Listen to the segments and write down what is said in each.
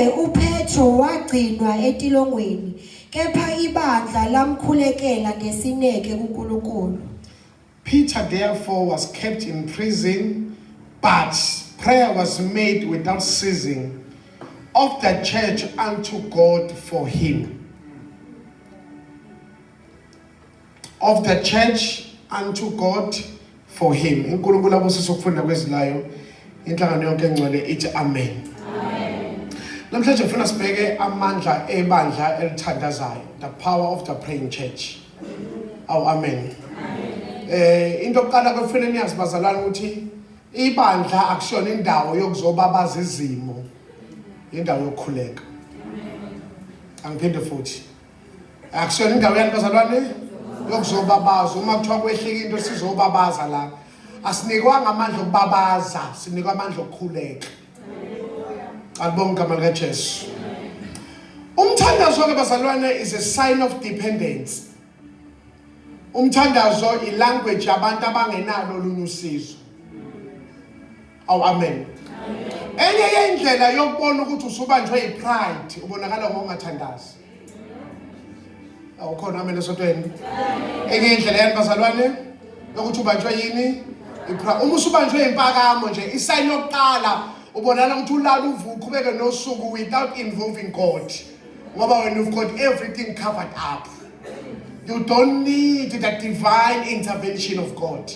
UPetro wagcinwa etilongweni, kepha ibandla lamkhulekela ngesineke kuNkulunkulu. Peter therefore was kept in prison, but prayer was made without ceasing of the church unto God for him. Of the church unto God for him. UNkulunkulu abusise ukufunda kwezilayo. Inhlangano yonke engcwele ithi amen. Amen. Namhlanje ngifuna sibheke amandla ebandla elithandazayo, the power of the praying church. Awu amen. Eh into yokuqala kufanele niyazi bazalwane ukuthi ibandla akusiyona indawo yokuzobabaza izimo. Indawo yokukhuleka. Angiphinde futhi. Akusiyona indawo yani bazalwane yokuzobabaza uma kuthiwa kwehlika into sizobabaza la. Asinikwanga amandla okubabaza, sinikwa amandla okukhuleka. Alibonge igama likaJesu. Umthandazo ke bazalwane is a sign of dependence. Umthandazo i language yabantu abangenalo olunye usizo. Awu amen. Enye yendlela yokubona ukuthi usubanjwe ipride ubonakala ngokungathandazi. Awukhona amen esontweni. Enye indlela yani bazalwane yokuthi ubanjwe yini? Ipride. Uma usubanjwe impakamo nje isayini yokuqala ubonakala ukuthi ulala uvuka uqhubeke nosuku without involving God. Ngoba when you've got everything covered up. You don't need the divine intervention of God.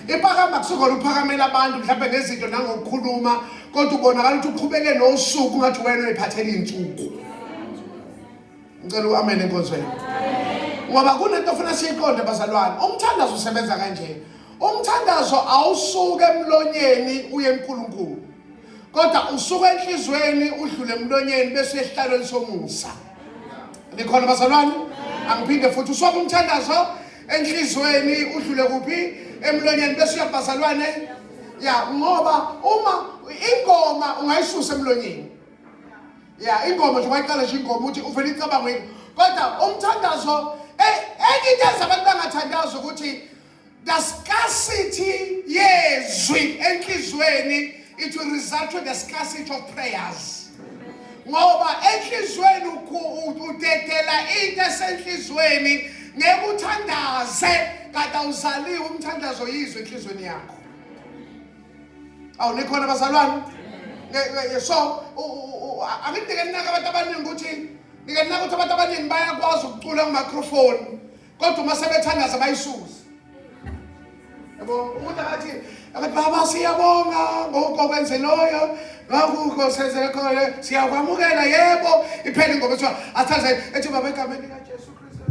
Iphakama kusukona uphakamela abantu mhlawumbe ngezinto nangokukhuluma kodwa ubonakala ukuthi uqhubeke nosuku ngathi wena uyiphathela iy'nsuku. Ngicela u-amen enkonzweni. Ngoba kunento ofuna siyiqonde bazalwane. Umthandazo usebenza kanje. Umthandazo awusuke emlonyeni uye eNkulunkulu. Kodwa usuka enhlizweni udlule emlonyeni bese esihlalweni somusa. Nikhona bazalwane? Angiphinde futhi usuka umthandazo enhlizweni udlule kuphi? Emlonyeni bese uyabazalwane. Ya ngoba uma ingoma ungayisusa emlonyeni. Ya ingoma nje wayiqala nje ingoma uthi uvele icabango kodwa umthandazo eh, enye into enza abantu bangathandazi ukuthi The scarcity yezwi enhlizweni it will result to the scarcity of prayers. Ngoba enhlizweni udedela into esenhlizweni ngeke uthandaze kanti awuzaliwe umthandazo yizwe enhlizweni yakho. Awu nikhona bazalwane? So angithi nike ninaka abantu abaningi ukuthi nike ninaka ukuthi abantu abaningi bayakwazi ukucula ku-microphone kodwa uma sebethandaza bayisuze yabo umuntu akathi akathi baba siyabonga ngokwenze loyo ngakukho senzele khona siyakwamukela yebo iphele ingoma ethiwa athandaze ethi baba egameni likaJesu Kristu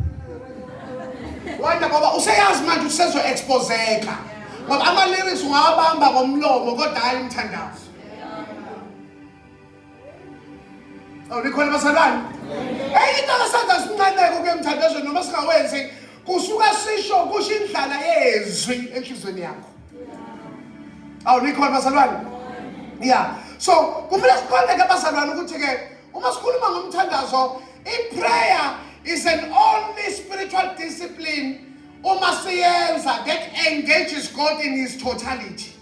wanda ngoba useyazi manje ukuthi sezo-exposeka ngoba ama-lyrics ungawabamba ngomlomo kodwa hhayi umthandazo. Awu nikhona bazalwane? Enye into akasenza sinqaneke ukuya emthandazweni noma singawenzi kusuka sisho kusho indlala yezwi enhlizweni yakho. Awu nikhona bazalwane? Yeah. So kumele siqonde ke bazalwane ukuthi ke uma sikhuluma ngomthandazo i-prayer is an only spiritual discipline uma siyenza that engages God in his totality.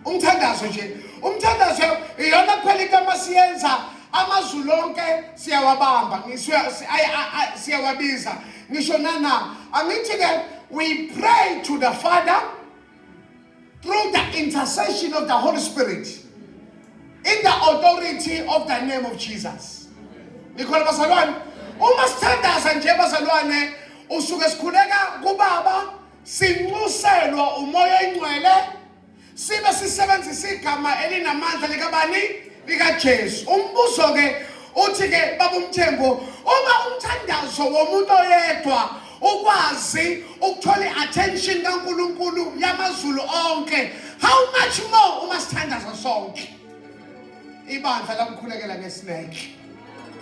Umthandazo nje, umthandazo iyona kuphela into amasiyenza amazulu onke siyawabamba siyawabiza ngisho nana angithi ke we pray to the Father through the intercession of the Holy Spirit in the authority of the name of Jesus. Nikhona bazalwane? Uma sithandaza nje bazalwane usuke sikhuleka kubaba Sinxuselwa uMoya oyiNgcwele sibe sisebenzisa igama elinamandla likabani? LikaJesu. Umbuzo ke uthi ke baba uMthembu, uma umthandazo womuntu oyedwa ukwazi ukuthola i-attention kaNkulunkulu yamazulu onke, how much more uma sithandaza sonke? Ibandla lamkhulekela ngesineke.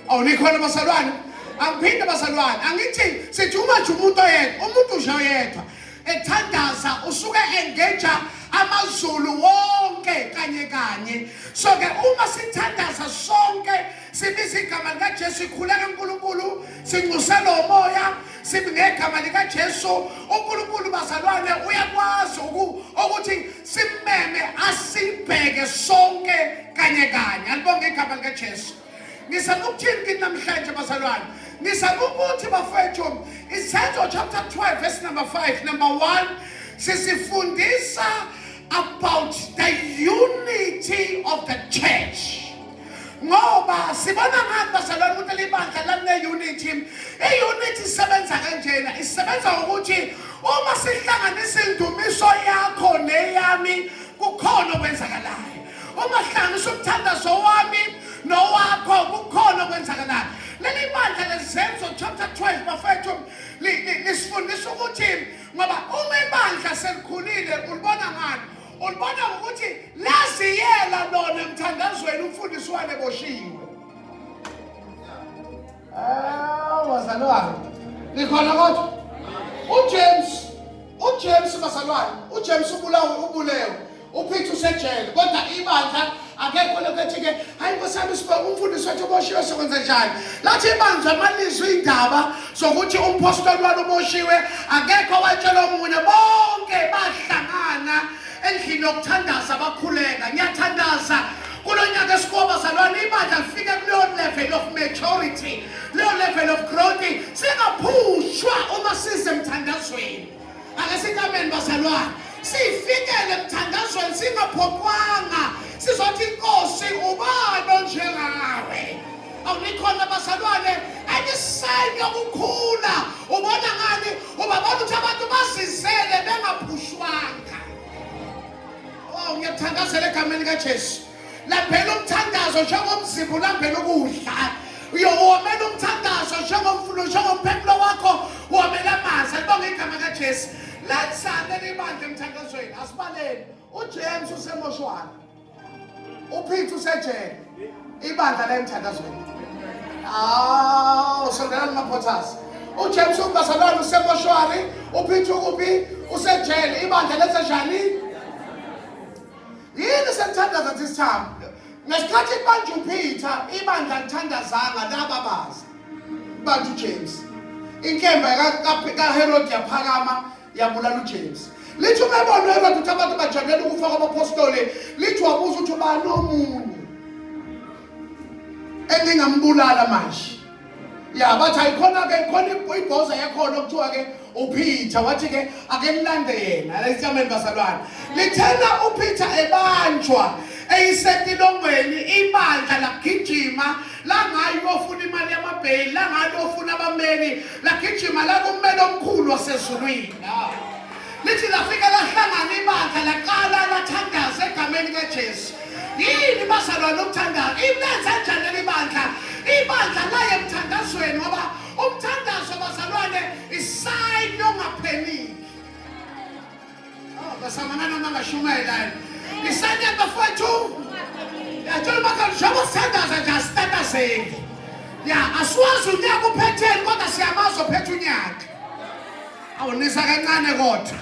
Awu nikhona bazalwane? Angiphinde bazalwane, angithi sithi uma nje umuntu oyedwa, umuntu nje oyedwa ethandaza usuke engage amazulu wonke kanye kanye. So ke uma sithandaza sonke sibiza igama likaJesu ikhuleka uNkulunkulu sinxusela umoya sibi ngegama likaJesu uNkulunkulu bazalwane uyakwazi ukuthi simmeme asibheke sonke kanye kanye. Alibonge igama likaJesu. Ngizama ukuthini kini namhlanje bazalwane? Ngizama ukuthi bafethu isenzo chapter 12 verse number 5 number 1 sisifundisa about the unity of the church. Ngoba sibona ngani bazalwane ukuthi libandla lamne-unity? I-unity isebenza kanjena, isebenza ngokuthi uma sihlanganisa indumiso yakho neyami kukhona okwenzakalayo. Uma hlanganisa umthandazo wami nowakho kukhona okwenzakalayo. Leli bandla leZenzo chapter 12 bafethu lisifundisa ukuthi ngoba uma ibandla selikhulile ulibona ngani? Ulibona ngokuthi laziyela lona emthandazweni umfundisi walo eboshiwe. Ah, bazalwane. Nikhona kodwa? uJames, uJames bazalwane, uJames ubulawe ubulewe. UPeter usejele kodwa ibandla akekho lokho ethi ke hayi nkosi yami sibonga umfundisi wethu oboshiwe sokwenze njani lathi ibandla malizwe indaba zokuthi umphostoli walo uboshiwe akekho watshela omunye bonke bahlangana endlini yokuthandaza bakhuleka ngiyathandaza kulo nyaka esikuwo bazalwane ibandla lifike kuleyo level of maturity leyo level of growth singaphushwa uma size emthandazweni Ake sithi amen bazalwane. Sifikele emthandazweni singaphoqwanga. Sizothi inkosi ubani onjengawe? Awunikhona bazalwane enye sign yokukhula ubona ngani ubabona ukuthi abantu bazizele bengaphushwanga. Oh ngiyakuthandazela egameni likaJesu. Lambela umthandazo njengomzimba ulambela ukudla. Uyowomela umthandazo njengomfulo njengomphefumulo wakho womela amanzi. Alibonge igama kaJesu. Lenzani elibandla emthandazweni? Asibaleni. uJames usemoshwari. UPeter usejele. Ibandla la emthandazweni. Ah, usondelani maphothasi. uJames ubasalwane usemoshwari, uPeter ukuphi? Usejele. Ibandla lenze njani? Yini senithandaza this time? Ngesikhathi ibanja uPeter, ibandla lithandazanga lababaza. Banja uJames. Inkemba kaHerod yaphakama yabulala uJames. Lithi uma ebona uHerod ukuthi abantu bajabulela ukufa kwabapostoli, lithi wabuza ukuthi ubani omunye engingambulala manje. Ya bathi ayikhona ke khona ibhoza yakhona okuthiwa ke uPeter wathi ke ake nilande yena lesitameni bazalwane lithena uPeter ebanjwa eyisetilongweni ibandla lagijima langayi kofuna imali yamabheyili langayi kofuna abameli lagijima lakummeli omkhulu wasezulwini Lithi lafika lahlangana ibandla laqala lathandaza egameni kaJesu. Yini bazalwane ukuthandaza? Ilenza njani leli bandla? Ibandla laye emthandazweni ngoba umthandazo bazalwane isayini yongapheniki. Oh, basamana noma ngashumayela. Isayini bafowethu. Yatshela umakhelwane njengoba sithandaza nje asitatazeli. Ya, asiwazi unyaka uphetheni kodwa siyamazi ophethe unyaka. Awunisa kancane kodwa.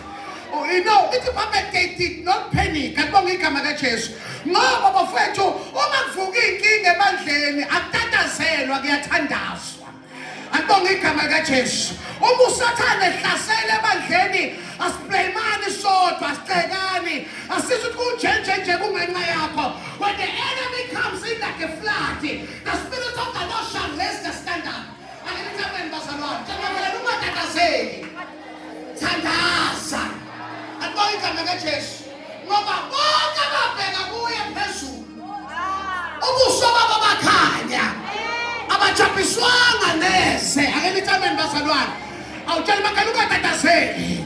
Oh, you know, ithi iBhayibheli they did not panic. Akubonga igama kaJesu. Ngoba bafethu uma kuvuka inkinga ebandleni akutatazelwa kuyathandazwa. Akubonga igama kaJesu. Uma uSathane ehlasela ebandleni asiblamani sodwa asixekani asithi ukuthi kunjenje nje kungenxa yakho. When the enemy comes in like a flood, the spirit of the Lord shall raise the standard. Ake nithi amen bazalwane. Thandazelani ungatatazeli. Thandaza. Akubonge igama kaJesu. Ngoba bonke ababheka kuye phezulu. Ubuso babo bakhanya. Abajabhiswanga neze. Ake nithi amen bazalwane. Awutshela makhala ungatatazeli.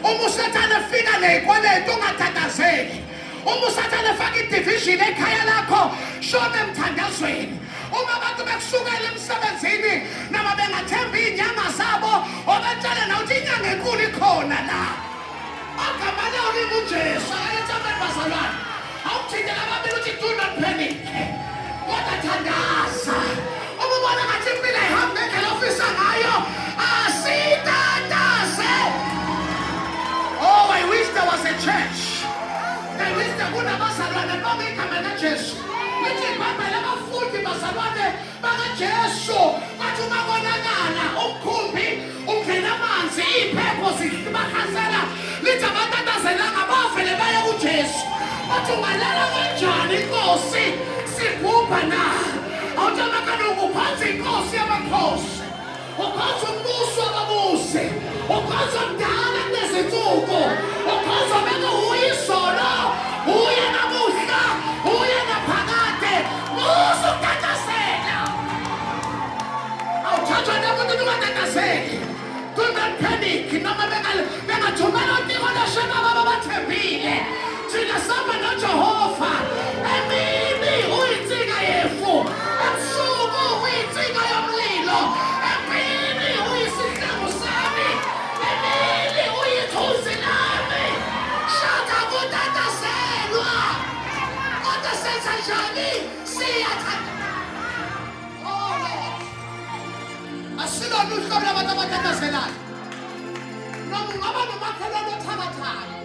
Uma uSathane efika nezikweletu ungatatazeli. Uma uSathane efaka idivision ekhaya lakho, shona emthandazweni. Uma abantu bekusukela emsebenzini noma bengathembi iy'nyanga zabo, obatshele na ukuthi inyanga enkulu ikhona la. Ogama lawo linguJesu. Akalethi amen bazalwane. Awuthinte lababili uthi do not panic. Kodwa thandaza. Uma ubona ngathi impilo ayihambi ngendlela ofisa ngayo, asithandaze. Oh, I wish there was a church. I wish there kunabazalwane bonke igama likaJesu. Lithi iBhayibheli abafundi bazalwane bakaJesu bathi uma konakala umkhumbi ungena amanzi iy'phepho zibahlasela lithi abatatazelanga bavele baye kuJesu bathi ungalala kanjani inkosi sibhubha na awuthi amakana Ukhonza inkosi yamakhosi. Ukhonza umbuso wababusi. Ukhonza omdala kunezinsuku. Ukhonza obeke uyizolo, uye namuhla, uye naphakade. Musa ukutatazela. Awuthathwa namuntu ungatatazeli. Do not panic noma bengathumela otiko lashema ababathembile. Thina samba noJehova. Emini uyinsika yefu. Ebusuku uyinsika yomlilo. Emini uyisihlangu sami. Emini uyithunzi lami. Shaka kutatazelwa. Kodwa senza njani? Siyathanda. Oh Lord. Asilona uhlobo labantu abatatazelayo. Noma ungaba nomakhelwane othakathayo.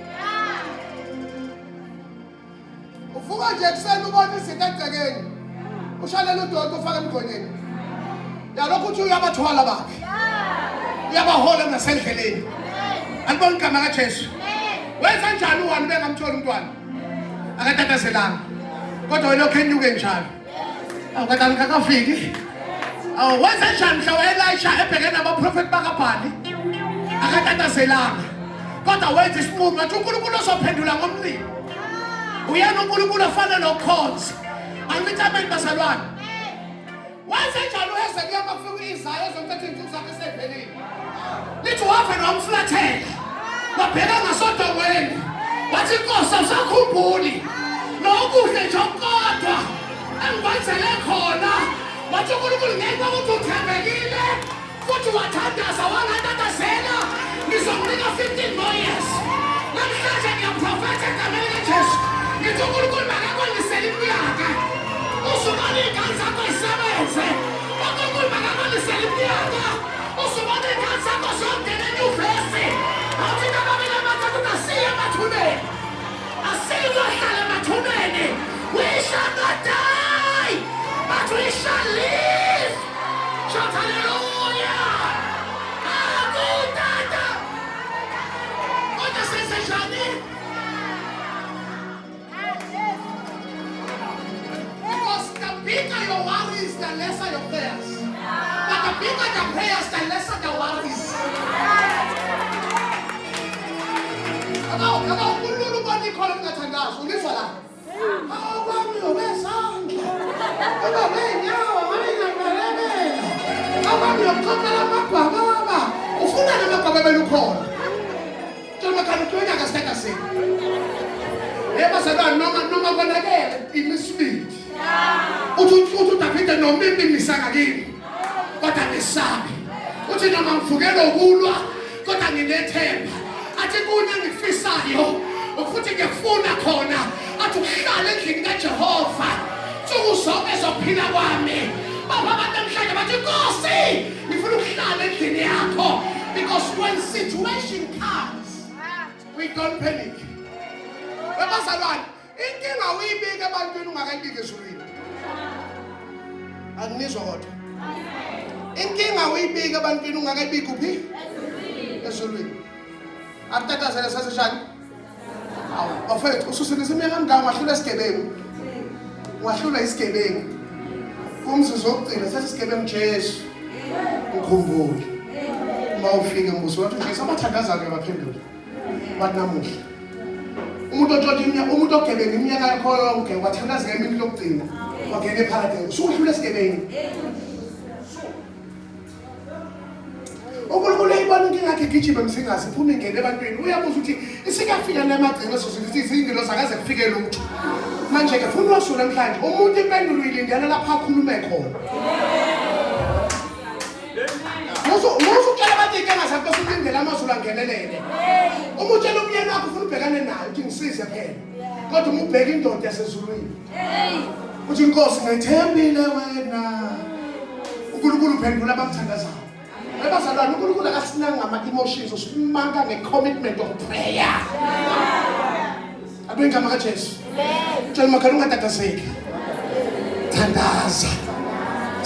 Uvuka nje ekuseni ubona izinto egcekeni. Ushalela udoti ufake emgqonyeni. Yalokhu uthi uyabathwala bakhe. Uyabahola nasendleleni. Alibonge igama kaJesu. Wenza njani uwani bengamtholi umntwana? Akatatazelanga. Kodwa welokhu enyuke njalo. Awu kanti angikakafiki. Awu wenze njani mhla u-Elisha ebhekene nabaprofethi bakaBhali? Akatatazelanga. Kodwa wenza isinqumo wathi uNkulunkulu ozophendula ngomlilo. Uyena uNkulunkulu ofanele ukukhonza. Angithi amen bazalwane. Wenze njani uHezekiya uma kufika u-Isaya ezomthatha iy'nsuku zakhe esey'phelile? Lithi wavele wamfulathela wabheka ngasodongweni wathi inkosi awusakhumbuli nokuhle nje okukodwa engikwenzele khona wathi uNkulunkulu ngenxa yokuthi uthembekile futhi wathandaza wangatatazela ngizokunika 15 more years namhlanje ngiyaprofetha egameni likaJesu ngithi uNkulunkulu makakwandisele iminyaka uzubona iy'ngane zakho zisebenze uNkulunkulu makakwandisele iminyaka Usubona iy'ngane zakho ziyongena enyuvesi. Awuthi into ababili abathathu ukuthi asiye emathuneni. Asiyi kuyohlala emathuneni. We shall not die, but we shall live. Shout hallelujah. Akutata. Kodwa senze njani? Because the bigger your worries, the lesser your prayers. But the bigger the prayers, the lesser the worries. Yabo, yabo, kulula ubona ikhono lingathandazi, ulizwa la. Akwami wezandla. Uba ney'nyawo, ngabe ngiyakubalekela. Akwami yokuxoxela amagwababa. Ufuna namagwababa elukhona. Tshela umakhelwane ukuthi unyaka sithandazile. Hey bazalwane noma noma konakele imisibindi. Uthi uthi uDavide noma impi imisaka kimi. Kodwa ngisabi. Uthi noma ngivukela ukulwa kodwa nginethemba. Athi kunye engikufisayo futhi ngiyakufuna khona athi ukuhlala endlini kaJehova nsuku zonke zokuphila kwami. Baba abantu namhlanje bathi Nkosi ngifuna ukuhlala endlini yakho because when situation comes we don't panic webazalwane inkinga uyibike ebantwini ungakayibiki ezulwini anginizwa kodwa inkinga uyibike ebantwini ungakayibiki kuphi ezulwini akutatazele saseshani awu bafethu ususebenzisa iminyaka emingaka ungahlula isigebengu ungahlula isigebengu umzuzu wokugcina sathi isigebengu Jesu ngikhumbule uma ufika mbuso wathi uJesu abathandazayo uyabaphendula wathi namuhla umuntu otshontsha iminyaka umuntu ogebenga iminyaka yakho yonke wathandaza ngemini lokugcina wangena epharadise usuhlula isigebengu uNkulunkulu uyayibona inkinga yakhe igijima emzingazi iphume ingene ebantwini uyabuza ukuthi isikafika nemagcina sokuthi izingilosi akaze kufike lutho manje-ke funa wasu namhlanje umuntu impendulo uyilindela lapho akhulume khona musu utshela abantu iy'nkinga zakho bese ulindele amazulu angenelele uma utshela umyeni wakho ufuna ubhekane naye uthi ngisize phela kodwa uma ubheka indoda yasezulwini uthi inkosi ngethembile wena uNkulunkulu uphendula abamthandazayo ebazalwane uNkulunkulu akasinanga ngama-emotions usimaka nge-commitment of prayer abe igama kaJesu tshela umakhelwane ungatatazeki thandaza.